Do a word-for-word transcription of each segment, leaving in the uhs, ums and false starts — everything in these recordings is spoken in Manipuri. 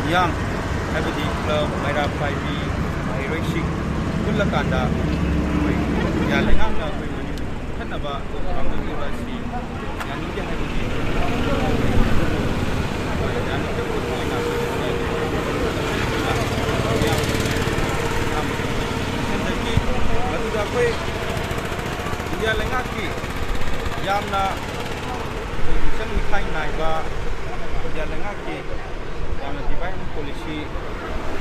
ꯃꯤꯌꯥꯝ, ꯍꯥꯏꯕꯗꯤ ꯀ꯭ꯂꯕ, ꯃꯩꯔꯥ ꯄꯥꯏꯕꯤ, ꯃꯍꯩꯔꯣꯏꯁꯤꯡ ꯄꯨꯜꯂꯀꯥꯟꯗ ꯑꯩꯈꯣꯏ ꯏꯟꯗꯤꯌꯥ ꯂꯩꯉꯥꯛꯅ ꯑꯩꯈꯣꯏ ꯃꯅꯤꯄꯨꯔ ꯃꯨꯠꯊꯠꯅꯕ ꯄꯥꯝꯂꯛꯂꯤꯕ ꯑꯁꯤ ꯌꯥꯅꯤꯡꯗꯦ ꯍꯥꯏꯕꯗꯤ ꯌꯥꯅꯤꯡꯗꯕ ꯑꯣꯏꯅ ꯑꯩꯈꯣꯏ ꯃꯁꯤ ꯈꯟꯖꯈꯤ꯫ ꯃꯗꯨꯗ ꯑꯩꯈꯣꯏ ꯏꯟꯗꯤꯌꯥ ꯂꯩꯉꯥꯛꯀꯤ ꯌꯥꯝꯅ ꯑꯩꯈꯣꯏ ꯃꯤꯆꯪ ꯃꯤꯈꯥꯏ ꯅꯥꯏꯕ ꯏꯟꯗꯤꯌꯥ ꯂꯩꯉꯥꯛꯀꯤ ꯌꯥꯝꯅ divide and policy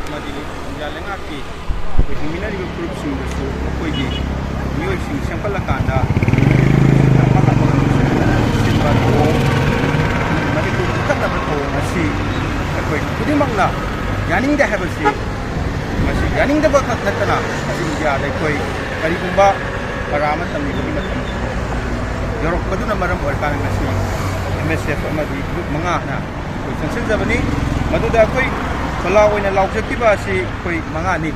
ꯑꯃꯗꯤ ꯏꯟꯗꯤꯌꯥ ꯂꯩꯉꯥꯛꯀꯤ ꯑꯩꯈꯣꯏ ꯍꯤꯡꯃꯤꯟꯅꯔꯤꯕ ꯐꯨꯔꯨꯞꯁꯤꯡꯗꯁꯨ ꯑꯩꯈꯣꯏꯒꯤ ꯃꯤꯑꯣꯏꯁꯤꯡ ꯁꯦꯝꯒꯠꯂꯀꯥꯟꯗ ꯁꯤꯟꯕ ꯊꯧꯑꯣꯡ, ꯃꯅꯤꯄꯨꯔ ꯄꯨꯈꯠꯅꯕ ꯊꯧꯑꯣꯡ ꯑꯁꯤ ꯑꯩꯈꯣꯏ ꯈꯨꯗꯤꯡꯃꯛꯅ ꯌꯥꯅꯤꯡꯗꯦ ꯍꯥꯏꯕꯁꯤ, ꯃꯁꯤ ꯌꯥꯅꯤꯡꯗꯕ ꯈꯛ ꯅꯠꯇꯅ ꯃꯁꯤ ꯏꯟꯗꯤꯌꯥꯗ ꯑꯩꯈꯣꯏ ꯀꯔꯤꯒꯨꯝꯕ ꯄꯔꯥ ꯑꯃ ꯇꯝꯂꯤꯕꯒꯤ ꯃꯇꯝ ꯌꯧꯔꯛꯄꯗꯨꯅ ꯃꯔꯝ ꯑꯣꯏꯔꯀꯥꯟꯗ ꯉꯁꯤ M S F ꯑꯃꯗꯤ group ꯃꯉꯥꯅ ꯑꯩꯈꯣꯏ ꯆꯪꯁꯤꯟꯖꯕꯅꯤ꯫ ꯃꯗꯨꯗ ꯑꯩꯈꯣꯏ ꯈꯨꯜꯂꯥꯎ ꯑꯣꯏꯅ ꯂꯥꯎꯖꯈꯤꯕ ꯑꯁꯤ ꯑꯩꯈꯣꯏ ꯃꯉꯥꯅꯤ꯫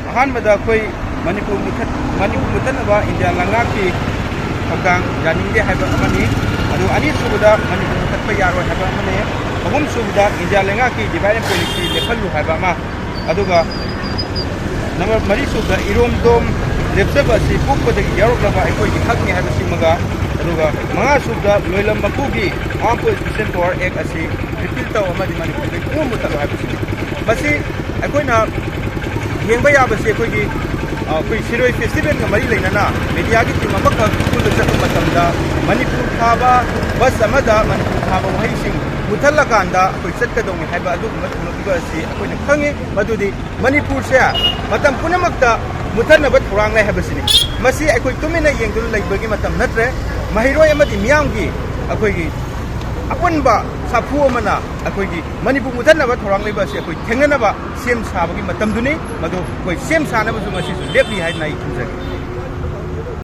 ꯑꯍꯥꯟꯕꯗ ꯑꯩꯈꯣꯏ ꯃꯅꯤꯄꯨꯔ ꯃꯨꯊꯠ-, ꯃꯅꯤꯄꯨꯔ ꯃꯨꯊꯠꯅꯕ ꯏꯟꯗꯤꯌꯥ ꯂꯩꯉꯥꯛꯀꯤ ꯊꯧꯗꯥꯡ ꯌꯥꯅꯤꯡꯗꯦ ꯍꯥꯏꯕ ꯑꯃꯅꯤ꯫ ꯑꯗꯨꯒ ꯑꯅꯤꯁꯨꯕꯗ ꯃꯅꯤꯄꯨꯔ ꯃꯨꯊꯠꯄ ꯌꯥꯔꯣꯏ ꯍꯥꯏꯕ ꯑꯃꯅꯤ꯫ ꯑꯍꯨꯝꯁꯨꯕꯗ ꯏꯟꯗꯤꯌꯥ ꯂꯩꯉꯥꯛꯀꯤ divide and policy ꯂꯦꯞꯍꯜꯂꯨ ꯍꯥꯏꯕ ꯑꯃ꯫ ꯑꯗꯨꯒ number ꯃꯔꯤꯁꯨꯕꯗ ꯏꯔꯣꯝꯗꯣꯝ ꯂꯦꯞꯆꯕ ꯑꯁꯤ ꯄꯣꯛꯄꯗꯒꯤ ꯌꯥꯎꯔꯛꯂꯕ ꯑꯩꯈꯣꯏꯒꯤ ꯍꯛꯅꯤ ꯍꯥꯏꯕꯁꯤꯃꯒ, ꯑꯗꯨꯒ ꯃꯉꯥꯁꯨꯕꯗ ꯂꯣꯏꯂꯝ ꯃꯄꯨꯒꯤ Armed Forces Special Power Act ꯑꯁꯤ repeal ꯇꯧ ꯑꯃꯗꯤ ꯃꯅꯤꯄꯨꯔꯗꯒꯤ ꯄꯨꯡꯃꯨꯠ ꯃꯨꯠꯊꯠꯂꯨ ꯍꯥꯏꯕꯁꯤꯅꯤ꯫ ꯃꯁꯤ ꯑꯩꯈꯣꯏꯅ ꯌꯦꯡꯕ ꯌꯥꯕꯁꯤ ꯑꯩꯈꯣꯏꯒꯤ, ꯑ, ꯑꯩꯈꯣꯏ ꯁꯤꯔꯣꯏ festivalꯒ ꯃꯔꯤ ꯂꯩꯅꯅ mediaꯒꯤ team ꯑꯃꯈꯛ ꯁ꯭ꯀꯨꯜꯗ ꯆꯠꯄ ꯃꯇꯝꯗ ꯃꯅꯤꯄꯨꯔ ꯊꯥꯕ bus ꯑꯃꯗ ꯃꯅꯤꯄꯨꯔ ꯊꯥꯕ ꯋꯥꯍꯩꯁꯤꯡ ꯃꯨꯠꯊꯠꯂꯀꯥꯟꯗ ꯑꯩꯈꯣꯏ ꯆꯠꯀꯗꯧꯅꯤ ꯍꯥꯏꯕ ꯑꯗꯨꯒꯨꯝꯕ ꯊꯣꯛꯂꯛꯈꯤꯕ ꯑꯁꯤ ꯑꯩꯈꯣꯏꯅ ꯈꯪꯉꯤ꯫ ꯃꯗꯨꯗꯤ ꯃꯅꯤꯄꯨꯔꯁꯦ ꯃꯇꯝ ꯄꯨꯝꯅꯃꯛꯇ ꯃꯨꯠꯊꯠꯅꯕ ꯊꯧꯔꯥꯡ ꯂꯩ ꯍꯥꯏꯕꯁꯤꯅꯤ꯫ ꯃꯁꯤ ꯑꯩꯈꯣꯏ ꯇꯨꯃꯤꯟꯅ ꯌꯦꯡꯗꯨꯅ ꯂꯩꯕꯒꯤ ꯃꯇꯝ ꯅꯠꯇ꯭ꯔꯦ꯫ ꯃꯍꯩꯔꯣꯏ ꯑꯃꯗꯤ ꯃꯤꯌꯥꯝꯒꯤ ꯑꯩꯈꯣꯏꯒꯤ ꯑꯄꯨꯟꯕ ꯁꯥꯐꯨ ꯑꯃꯅ ꯑꯩꯈꯣꯏꯒꯤ ꯃꯅꯤꯄꯨꯔ ꯃꯨꯠꯊꯠꯅꯕ ꯊꯧꯔꯥꯡ ꯂꯩꯕ ꯑꯁꯤ ꯑꯩꯈꯣꯏ ꯊꯦꯡꯅꯅꯕ ꯁꯦꯝ ꯁꯥꯕꯒꯤ ꯃꯇꯝꯗꯨꯅꯤ꯫ ꯃꯗꯨ ꯑꯩꯈꯣꯏ ꯁꯦꯝ ꯁꯥꯅꯕꯁꯨ ꯉꯁꯤꯁꯨ ꯂꯦꯞꯂꯤ ꯍꯥꯏꯗꯅ ꯑꯩ ꯊꯝꯖꯒꯦ꯫